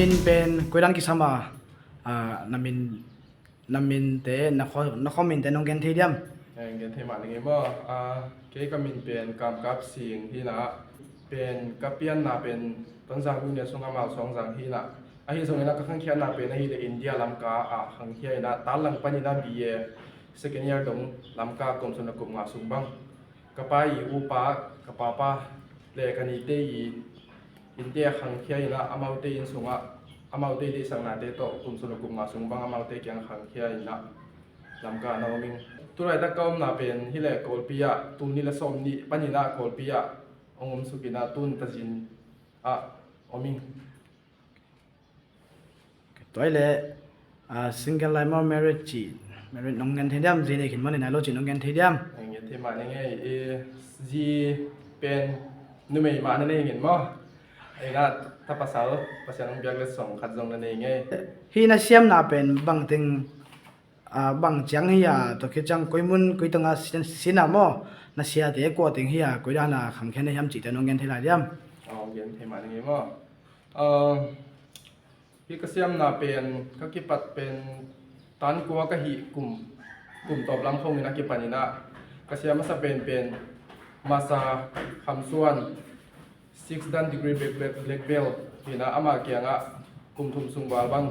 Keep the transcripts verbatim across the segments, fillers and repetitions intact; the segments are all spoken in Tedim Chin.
Min pen koi dan kisam a, ah, na min, na minte, na khuami, na khuaminte nong gen thei diam? Eh, gen thei mah ning ei maw. Ah, kei ka min pen Kam Kap Sing hi in ah, pen ka pianna pen Tonzang Union sungah Malsuang zang hi in ah, ahi zongin ah ka khangkhiatna pen ahih leh India Lamka ah khangkhia in ah, tan lang panin ah B A second year dong Lamka kum sawm le kum nga sung bang. Ka pa i upa, ka papa le ka nite i innte ah khangkhia in ah, amaute inn sungah amaute deihsaknate tawh kum sawm le kum nga sung bang amaute kiang khangkhia in ah Lamka na om ing. Tulaitak ka omna pen hi leh Kawlpi ah, tul nih le sawm nih panin ah Kawlpi ah hong om suk in ah, tun Tazin ah om ing. Tua hi leh, ah, single lai maw, married ci, married nong gen thei diam? Zi nei khin maw, nei nai lo ci nong gen thei diam? Gen thei mah ning ei. I zi pen numei mah na nei ing maw? Ei na, ta pasal, Pasian hong piak leh song khat zong na nei ing ei. Hih na siamna pen bang teng, ah, bang ciang hi a, tua khit ciang koi mun koi tengah sin, sin a maw, na siate kua teng hi a, koi dan a khangkhia na hiam cihte nong gen thei lai diam? Aw, gen thei mah ning ei maw. Ah, hih ka siamna pen ka kipat pen tan kua ka hih kum, kum tawp lam khawng in a kipan in ah ka siam masa penpen Masa Kham Suan, six dan degree black, black, black belt hi in ah, ama kiangah kum thum sung val bang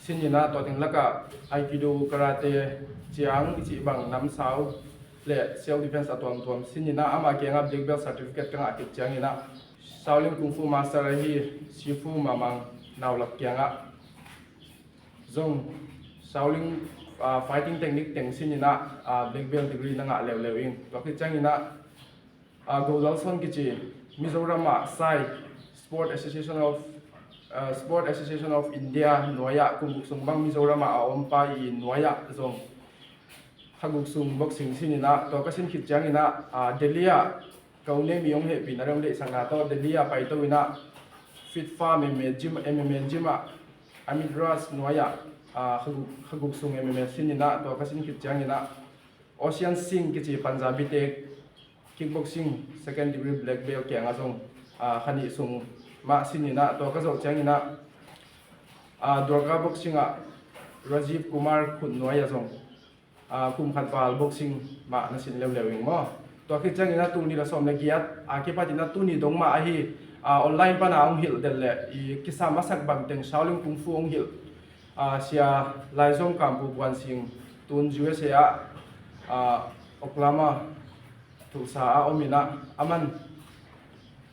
sin in ah, tua teng lakah Aikido, karate, ciang i cih bang, namsau le self defense a tuamtuam sin in ah, ama kiangah black belt certificate ka ngah khit ciangin ah, Shaolin Kung Fu Master ahi Shifu Mamang Naulap kiangah zong Shaolin, ah, fighting technique teng sin in ah, ah, black belt degree na ngah leuleu ing. Tua khit ciangin ah, ah, Go Lalson kici Mizoram ah SAI, Sport Association of, ah, Sport Association of India nuai ah kum guk sung bang Mizoram ah a om pa i nuai ah zong kha guk sung boxing sin in ah, tua ka sin khit ciangin ah, ah, Delhi ah ka u ne mi hong hehpihna le hong deihsakna tawh Delhi ah paito in ah, Fit Farm M M A gym, M M A gym ah Amit Raj nuai ah, ah, kha guk, kha guk sung M M A sin in ah, tua ka sin khit ciangin ah, Ocean Singh kici Punjabi te kickboxing second degree black belt kiangah zong, ah, kha nih sung mah sin in ah, tua ka zawh ciangin ah, ah, Dwarka Boxing ah Rajiv Kumar Khut nuai ah zong, ah, kum khat val boxing mah na sin leuleu ing maw. Tua khit ciangin ah tul nih le sawm le giat a kipat in ah tuni dong mah ahi, ah, online pan a hong hilh del leh i kisam a sak bang teng Shaolin Kung Fu hong hilh, ah, Sia Laizom Kampu Buan Sing, tun U S A ah, ah, Oklahoma Tulsa ah om in ah, aman,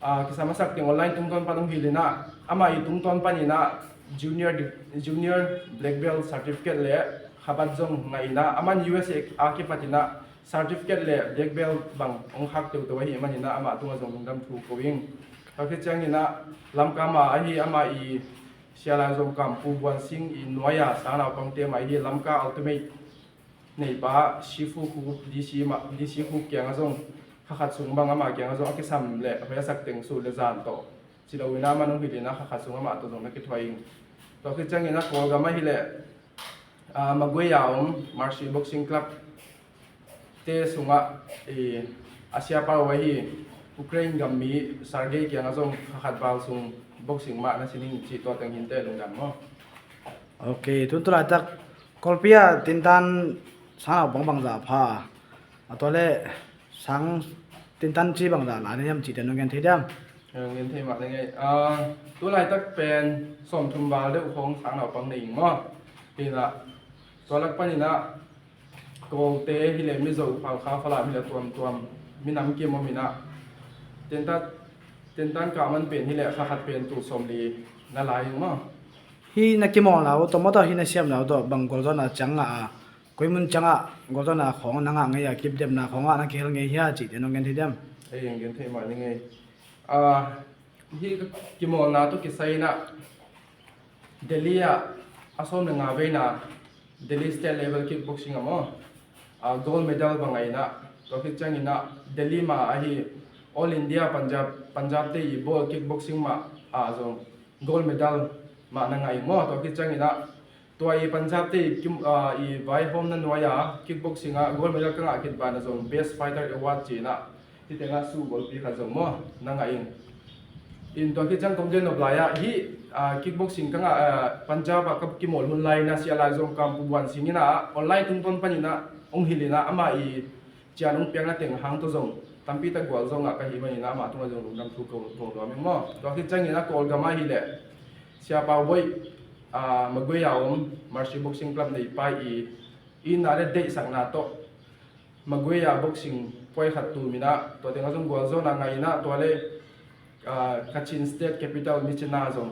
ah, kisam a sak teng online tungtawn pan hong hilh in ah, amah i tungtawn panin ah junior di-, junior black belt certificate le khabat zong ngah in ah, aman U S A a kipat in ah certificate le black belt bang hong khak teuhteuh ahih manin ah, amah tungah zong lungdam thu ko ing. Tua khit ciangin ah Lamka mah ahi, amah i Sia Laizom Kampu Buan Sing i nuai a sang naupangte mah ahi Lamka Ultimate neipa Shifu Khu, D C mah, D C Khu kiangah zong kha khat sung bang amah kiangah zong a kisam le a hoih a sak teng sut le zan tawh ci lo in ah, amah hong hilh in ah kha khat sung amah tawh zong na kithuah ing. Tua khit ciangin ah Kawlgam ahi leh, ah, Maguey a om Mercy Boxing Club te sungah, eh, a siapa uh ahi Ukraine gam mi Sergey kiangah zong kha khat val sung boxing mah na sin ing ci, tua teng hi inteh, lungdam maw. Ok, tun tulaitak Kawlpi ah tintan sang naupang bangzah pha a, tua leh sang tintan ci bangzah la na hiam cihte nong gen thei diam? Gen thei mah ning ei. Ah, tulaitak pen sawmthum val deuh khawng sang naupang nei ing maw. Hi in ah, tua lak panin ah Kawlte hi leh Mizo, Halkha, Falam hi leh tuamtuam minam kim om in ah, tintan, tintan kah man pen hi leh kha khat pen tul sawmli na la ing maw. Hih na kimawlna uh tawh, mawtaw hih na siamna uh tawh bang gualzawhna ciang ngah a, koi mun ciangah gualzawhna khawng na ngah ngei a, kipdemna khawngah na kihel ngei hia cihte nong gen thei diam? Ei, gen thei mah ning ei. Ah, hih ka kimawlna tawh kisai in ah Delhi ah a sawm le nga veina Delhi State Level Kickboxing ah maw, ah, gold medal bang ngah in ah, tua khit ciangin ah Delhi mah ahi All India Punjab, Punjab te i bawl kickboxing mah ah zong gold medal mah na ngah ing maw. Tua khit ciangin ah tua i Punjab te i kim, ah, i vaihawmna nuai a kickboxing ah gold medal ka ngah khit banah zong Best Fighter Award ci in ah, hih tengah suh golpi khat zong maw na ngah ing. In tua khit ciang kong gen nop lai ah, hih Ah, kickboxing ka ngah, ah, Punjab ah ka kimawl hun lai-in ah Sia Lai Zong Kam Pu Buan Sing in ah online tungtawn panin ah hong hilh in ah amah i cian hong piakna teng hang tawh zong tampi tak gualzawhna ka hih manin ah amah tungah zong lungdam thu ko, ko nuam ing maw. Tua khit ciangin ah Kawlgam ah hileh Sia Pau Boih, ah, Maguia om Mercy Boxing Club neipa i itna le deihsakna tawh Maguia boxing puai khat tum in ah tua teng ah zong gualzawhna ngah in ah tua le, ah, Kachin State Capital Myitkyina zong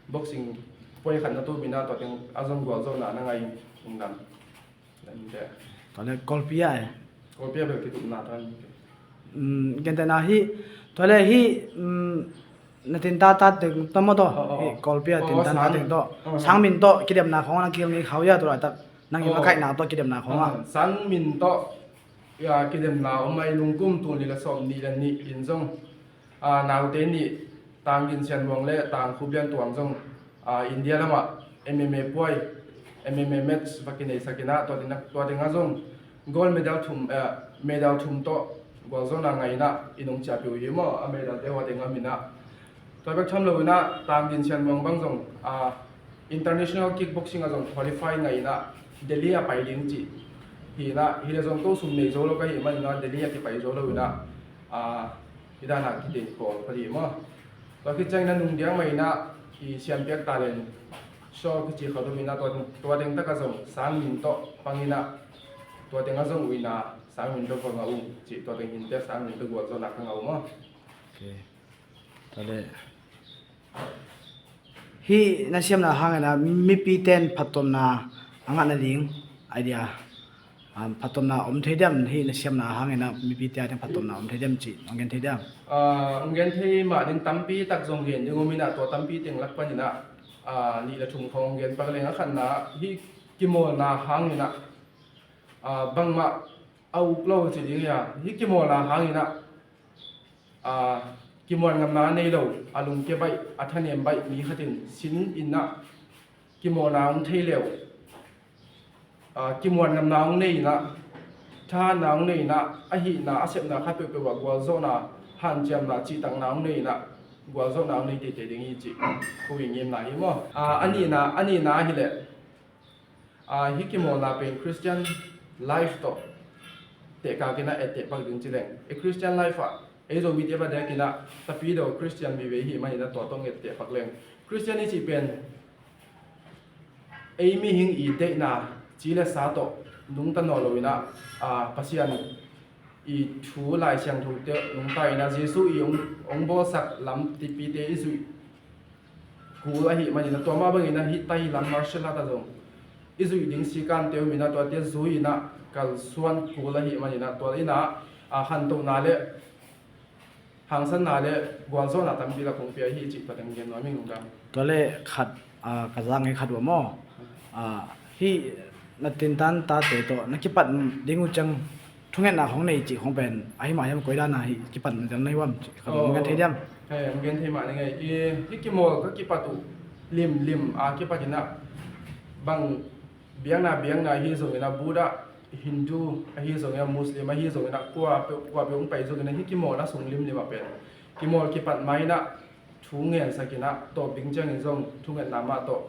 boxing puai khat na tum in ah tua teng ah zong gualzawhna na ngah in, lungdam. Tua le Kawlpi ah e. Kawlpi ah bel kitupna ta. Um, gentehna hi, tua le hi, um, na tinta ta teng tawh maw tawh. Oh, oh, oh. Hi Kawlpi ah tinta ta teng tawh. Oh, sang. Oh, sang min tawh kidemna khawng na kihel ngei kha uh hia, tua laitak nang i makaihna tawh kidemna khawng ah. Oh, sang min tawh, ya, kidemna om a, i lungkum tul nih le sawm nih le nih in zong, ah, naute nih Tang Gin Sian Muang le Tang Khu Bian Tuam zong, ah, India lamah M M A puai, M M A match va kineisak in ah tua teng ah, tua teng ah zong gold medal thum, eh, medal thum tawh gualzawhna ngah in ah i nong ciahpih uh hi maw, a medal te uh a teng ah om in ah. Tua bek tham lo in ah Tang Gin Sian Muang bang zong, ah, international kickboxing ah zong qualify ngah in ah Delhi ah pai ding cih hi in ah, hi le zong ko sum nei zo lo ka hih manin ah Delhi ah kipai zo lo in ah, ah, hi dan ah kitein kawl pha dih maw. Tua khit ciangin ah nung diang mah in ah i Siam Piak Talent Show kici khat om in ah tua, tua teng tak ah zong sang min tawh pang in ah tua teng ah zong uina sang min tawh va ngah uh cih, tua teng hin te sang min tawh gualzawhna ka ngah uh maw. Ok. Tua le hih na siamna hangin ah mipite in phattuamna a ngah nading idea, um, phattuamna om thei diam, hih na siamna hangin ah mipite a ding phattuamna om thei diam cih hong gen thei diam? Ah, hong gen thei mah ding tampi tak zong gen ding om in ah tua tampi teng lak panin ah, ah, nih le thum khawng hong gen pak leng. A khatna ah hih kimawlna hangin ah, ah, bangmah a uk lo ci ding hi a, hih kimawlna hangin ah, ah, kimuan ngamna a nei lo, a lungkia baih, a thanem baih mi khat in sin in ah kimawlna hong thei le uh, ah, kimuan ngamna hong nei in ah, thahatna hong nei in ah, a hihna a sepna khat peuhpeuh ah gualzawhna, hanciamna, cihtakna hong nei in ah gualzawhna hong nei teitei ding hi cih ko i ngimna hi maw. Ah, a nihna, a nihna hileh, ah, hih kimawlna pen Christian life tawh tehkak in ah etteh pak ding ci leng. I Christian life ah ei Zomite va dek in ah tapidaw Christian vive i hih manin ah tua tawh etteh pak leng. Christian i cih pen ei mihing i deihna ci le sa tawh nungta nawn lo in ah, ah, Pasian i thu Lai Siangthote nungta in ah Jesuh i hong, hong bawlsak lam tipite i zuih kul ahih manin ah, tua mah bangin ah hih Thai lam martial art ah zong i zuih ding sikante om in ah, tuate zui in ah kalsuan kul ahih manin ah, tua in ah, ah, khantohna le hangsanna le gualzawhna tampi lak hong pia hi cih tua teng gen nuam ing, lungdam. Tua le khat, ah, ka zak ngei khat uh maw. Ah, hih na tintan tate tawh na kipat ding uh ciang thungetna hong nei cih hong pen ahi mah hiam, koi dan a hih kipat na ding na hi uam cih khat hong gen thei diam? Hei, hong gen thei mah ni ngei. I, hih kimawl ka kipat uh limlim a kipat in ah bang biakna biakna ahi zongin ah, Buddha, Hindu ahi zongin ah, Muslim ahi zongin ah, kua peuh, kua peuh hong pai zongin ah, hih kimawlna sung limlim ah pen kimawl kipat ma in ah thu ngensak in ah, tawp ding ciangin zong thungetna mah tawh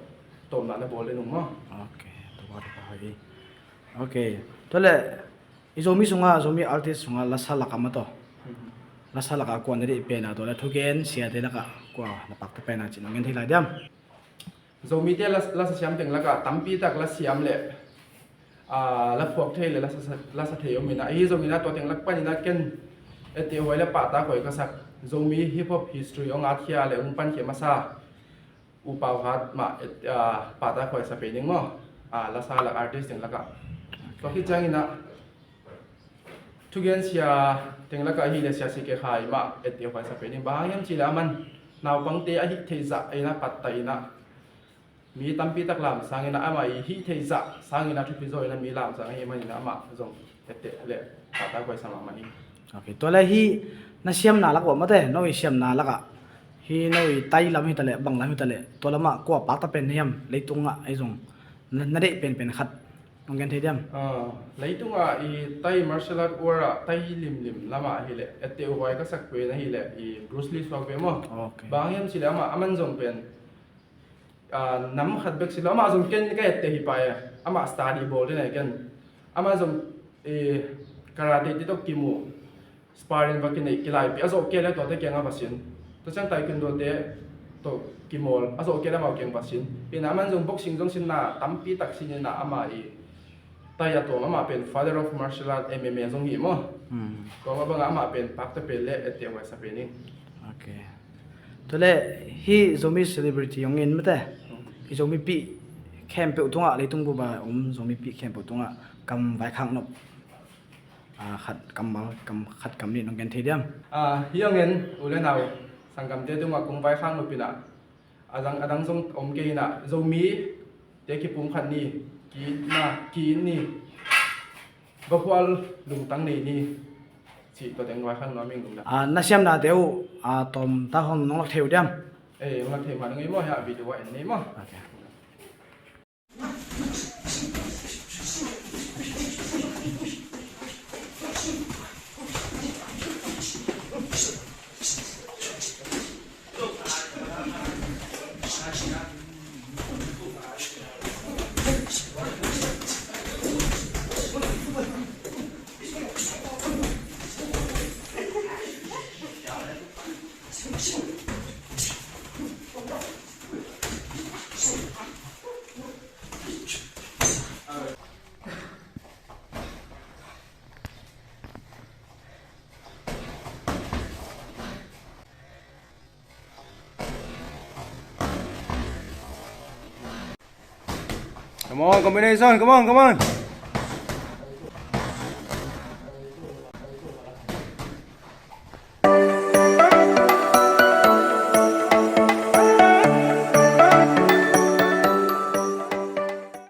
tawpna na bawl le nung maw. Ok, tua pa, tua pa, hoi. Ok, tua le i Zomi sungah, Zomi artist sungah lasa lakah maw tawh, lasa lakah kua na deih pen a, tua le thugen siate lakah kua na pakta pen a cih nong gen thei lai diam? Zomite la, lasa siam teng lakah tampi tak la siam le, ah, la phuak thei le lasa, lasa thei om in ah, ahi zongin ah tua teng lak panin ah ken etteh huai le pahtakhuai ka sak Zomi hip hop history hong atkhia le hong pankhia masa U Pau Hat mah, ah, pahtakhuai sa pei ning maw. Ah, lasa lak artist teng lakah. Tua khit ciangin ah thugen sia teng lakah ahih le Sia C K Khai mah etteh huai sa pei ning. Bang hang hiam cih le aman naupangte a hih theih zah in ah pattah in ah mi tampi tak lamsang in ah, amah i hih theih zah sangin ah thupi zaw in ah mi lamsang ahih manin ah amah zong etteh le pahtakhuai sa mahmah hi. Ok, tua le hih na siamna lak uah maw te, no i siamna lakah hih no i Thai lam hi ta le, bang lam hi ta le, tua lamah kua pakta pen hiam, leitungah ei zong na, na deih penpen khat hong gen thei diam? Ah, leitungah i Thai martial art world ah Thai limlim lamah ahih le etteh huai ka sak pen ahih le i Bruce Lee suak ve maw. Ok. Bang hang hiam cih le amah, aman zong pen Ah, nam khat bek si lo, amah zong ken ka etteh hi pai a. Amah study bawl ding a ken. Amah zong, eh, karate te tawh kimu, sparring va kinei, kilaipih, a zawh kei le tuate kiangah va sin. Tua ciang taekwondo te tawh kimawl, a zawh kei le amau kiang va sin. Ina amah zong boxing zong sinna tampi tak sin ina amah i tai a tuam, amah pen father of martial art, M M A zong hi maw. Hmm. Tua mah bangah amah pen pakta pen le etteh huai sa pen ing. Ok. Tua le hih Zomi celebrity hong in mate. Hmm. I Zomipih khempeuh tungah, leitung bup a om Zomipih khempeuh tungah kam vaikhak nop, ah, khat kammal, kam, khat kam nih nong gen thei diam? Ah, hih hong en, u le nau, sanggamte tungah kong vaikhak nop ina, a dang, a dang zong om kei ina, Zomi te kipumkhat ni, ki-it na, ki-it ni, va khual lungtang nei ni, cih tua teng vaikhak nuam ing lungdam. Ah, na siamnate uh, ah, tawm tak hong nong lak thei uh diam? Eh, hong lak thei mah nong ei maw, hiah video ah en ni maw. Ok. Come on, combination, come on, come on.